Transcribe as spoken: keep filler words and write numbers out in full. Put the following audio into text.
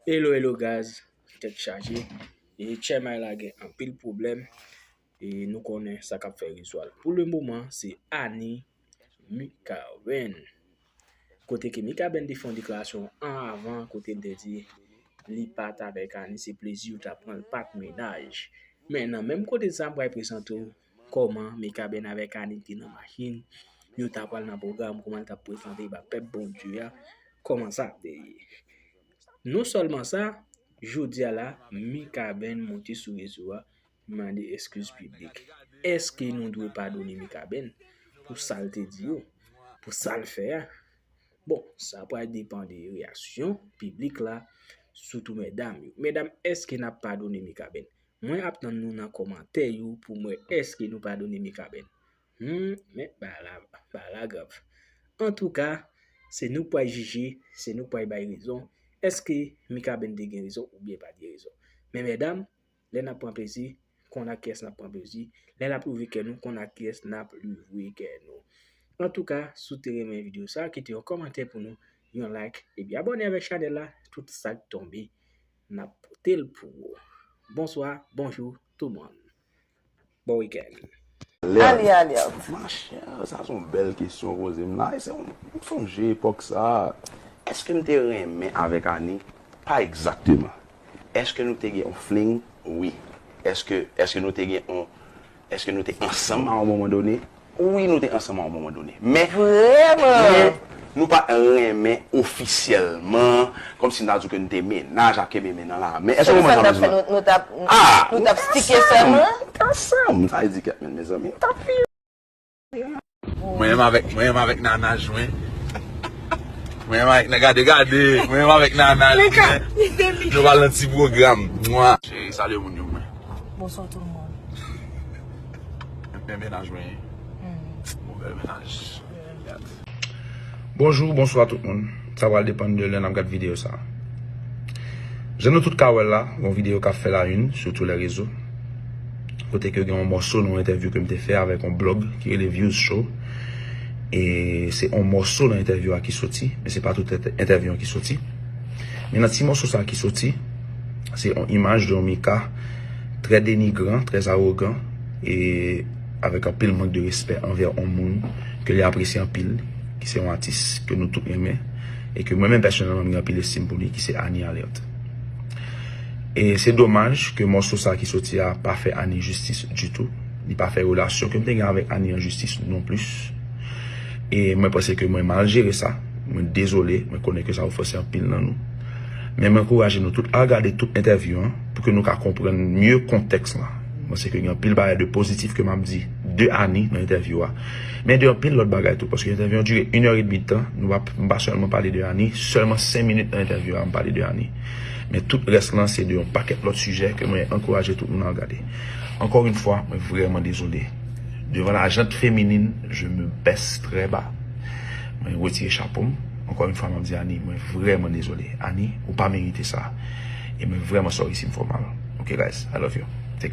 Hello, hello, guys. Tèt chaje. E Chemay la gen anpil pwoblèm. E nou konnen sa k ap fè rezo a. Pou le moman, se Annie Mikaben. Kote ke Mikaben te fè yon deklarasyon an avan, kote l te di li pa t avèk Annie, se plezi yo t ap pran, l pa t mennaj. Men nan menm kote sa, m pral prezante w kòman Mikaben avèk Annie te nan machin, yo t ap pral nan pwogram, kòman l t ap prezante ba pèp Bondye a, kòman sa te ye. Non sèlman sa, jodi a la, Mikaben monte sou rezo a, mande eskiz piblik. Èske nou dwe padone Mikaben pou sa l te di yo, pou sa l fè a? Bon, sa pral depann de reyaksyon piblik la, sitou medam yo. Medam, èske n ap padone Mikaben? Mwen ap tann nou nan kòmantè yo pou m wè èske nou padone Mikaben. Hmm, men bagay la, bagay la grav. Antouka, se nou k pral jije, se nou k pral bay rezon. Èske Mikaben te gen rezon oubyen pa t gen rezon? Men medam, lè n ap pran plezi, konn ak kiyès n ap pran plezi. Lè n ap louvri kè nou, konn ak kiyès n ap louvri kè nou. Antouka, si w te renmen videyo sa, kite yon kòmantè pou nou, yon like, epi abòne avèk chanèl la, tout sa k tonbe, n ap pote l pou ou. Bonswa, bonjou, tout moun. Bon wikenn. Alerte. Alerte. Machè, sa se yon bèl kesyon w poze m la. E se yon, m sonje epòk sa. Èske m te renmen avèk Annie? Pa egzakteman. Èske nou te gen yon fling? Wi. Èske, èske nou te gen yon, èske nou te ansanm a yon moman done? Wi, nou te ansanm a yon moman done. Men, Vrèman! men, nou pa t renmen ofisyèlman, kòmsi m ta di w ke nou te mennaj, ap kenbe men nan lamen. Èske w konprann sa m ap di w la? Nou t ap, nou t ap stike sèman? Nou t ansanm, sa vle di kèt men, mezanmi. Tanpri. Mwen menm avèk, mwen menm avèk nanaj mwen. Mwen menm avèk nan gade, gade. Mwen menm avèk nanaj mwen. Nou pral nan ti pwogram. Mwa. Cheri, salye moun yo mwen. Bonswa tout moun. Men mennaj mwen. Bon bèl mennaj. Bonjou, bonswa tout moun. Sa pral depann de lè n ap gad videyo sa. Jan nou tout ka wè l la, gon videyo k ap fè la une sou tou lè rezo. Kote ke gen yon mòso nan yon entèvyou ke m te fè avèk yon blòg ki rele Views Show. E se yon mòso nan entèvyou a ki soti, men se pa tout entèvyou an ki soti. Men nan ti mòso sa ki soti, se yon imaj de yon Mika trè denigran, trè awogan, e avèk anpil mank de respè anvè yon moun ke li apresye anpil, ki se yon atis ke nou tout renmen, e ke mwen menm pèsonèlman m gen anpil estim pou li, ki se Annie Alerte. E se domaj ke mòso sa ki soti a pa fè Annie jistis ditou. Li pa fè relasyon ke m te gen avèk Annie an jistis non plis. E mwen panse ke mwen mal jere sa. Mwen dezole, mwen konnen ke sa ofanse anpil nan nou. Men mwen ankouraje nou tout al gade tout entèvyou an pou ke nou ka konprann mye kontèks lan. Mwen panse ke gen anpil bagay de pozitif ke m ap di de Annie nan entèvyou a. Men de anpil lòt bagay tou, paske entèvyou an dire inè edmi de tan, nou pa, m pa sèlman pale de Annie, sèlman senk minit nan entèvyou a m pale de Annie. Men tout rès lan se de yon pakèt lòt sijè ke mwen ankouraje tout moun al gade. Encore une fois, mwen vrèman dezole. Devant la gente féminine, je me baisse très bas. Mwen retire chapo m. Encore une fois, m ap di Annie, mwen vrèman dezole. Annie, ou pa merite sa. E mwen vrèman sorry si m fè w mal. Ok guys, I love you.